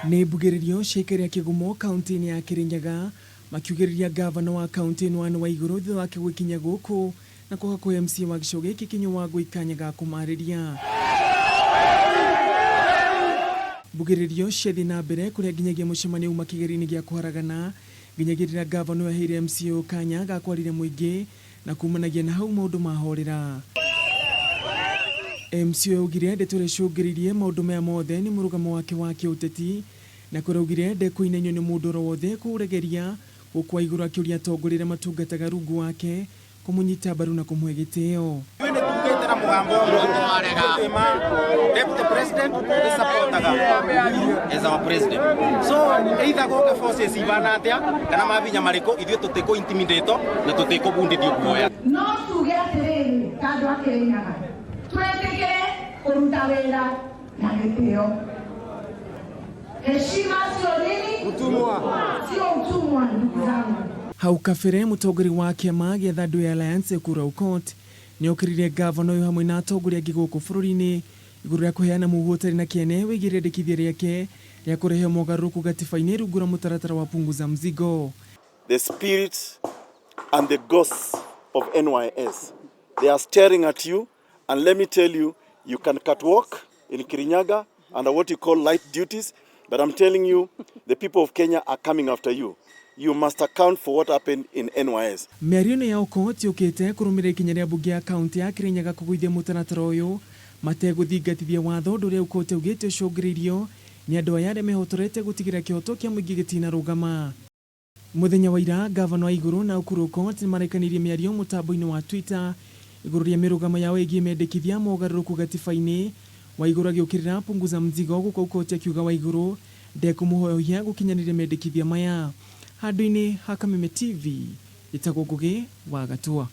Nĩ mbugĩrĩrio cia aikari a Kĩgumo kauntĩ-inĩ ya Kĩrĩnyaga makiugĩrĩria ngavana wa kauntĩ ĩno Anne Waigũrũ thutha wake gwĩkinyia gũkũ na kwaga kũhe MCA wa gĩcigo gĩkĩ Kĩnyua Wangũi kanya ga kũmarĩria. Mbugĩrĩrio ciathiĩ na mbere kũrĩa nginyagia mũcemanio uma kĩgerio-inĩ gĩa kũharagana nginyagia rĩrĩa ngavana ũyũ aheire MCA ũyũ kanya ga kwarĩria mũingĩ na kumanagia na hau maũndũ mahorera. MCA ũyũ augire ndeto ĩrĩa ĩcũngĩrĩirie maũndũ maya mothe nĩ mũrũgamo wake wa kĩũteti na kũrĩa augire ndekũinainio nĩ mũndũ oro wothe kũũregeria gũkũ Waigũrũ akĩũria atongoria arĩa matungataga rungu wake kũmũnyita mbaru na kũmũhe gĩtĩo. Ithuĩ nĩ tugĩte na mũgambo ũmwe ithuĩ twĩ ma deputy president nĩ supportaga Uhuru as our president. So either gũke forces ibana atĩa kana mabinya marĩkũ ithuĩ tũtikũ intimidate na tũtikũbundithio guoya. No tuge atĩrĩrĩ ta andũ a Kĩrĩnyaga, twĩtĩkĩre kũruta wĩra na gĩtĩo. Heshima sio nini? Utumwa. Sio utumwa ndugu zangu. Hau kabere mũtongoria wa kĩama gĩa Third Way Alliance Ekuru Aukot nĩokĩrĩire ngavana ũyũ hamwe na atongoria angĩ gũkũ bũrũri-inĩ igũrũ rĩa kũheana mũhuhu ũtarĩ na kĩene wĩgiĩ rĩendekithia rĩake rĩa kũrehe mogarũrũku gatiba-inĩ rungu rwa mũtaratara wa Punguza Mzigo. The spirit and the ghosts of NYS. They are staring at you and let me tell you, you can catwalk in Kirinyaga under what you call light duties, but I'm telling you, the people of Kenya are coming after you. You must account for what happened in NYS. Mĩario ĩno ya Aukot yũkĩte kũrũmĩrĩra ikinya rĩa mbunge ya kaunti ya Kirinyaga kũgũithia mũtaratara ũyũ mategũthingatithia watho ũndũ ũrĩa Aukot augĩte ũcũngĩrĩirio nĩ andũ aya arĩa mehotorete gũtigĩrĩra kĩhoto kĩa mũingĩ gĩtinarũgama. Mũthenya wa ira, Ngavana Waiguru na Ũkuru Aukot nĩmarekanirie mĩario mũtambo-inĩ wa Twitter igũrũ rĩa mĩrũgamo yao ĩgiĩ mendekithia mogarũrũku gatiba-inĩ, Waiguru agĩũkĩrĩra Punguza Mzigo gũkũ Aukot akiuga Waiguru ndekũmũhoyohia gũkinyanĩria mendekithia maya. Handũ-inĩ ha Kameme TV, njĩtagwo Ngũgĩ wa Gatua.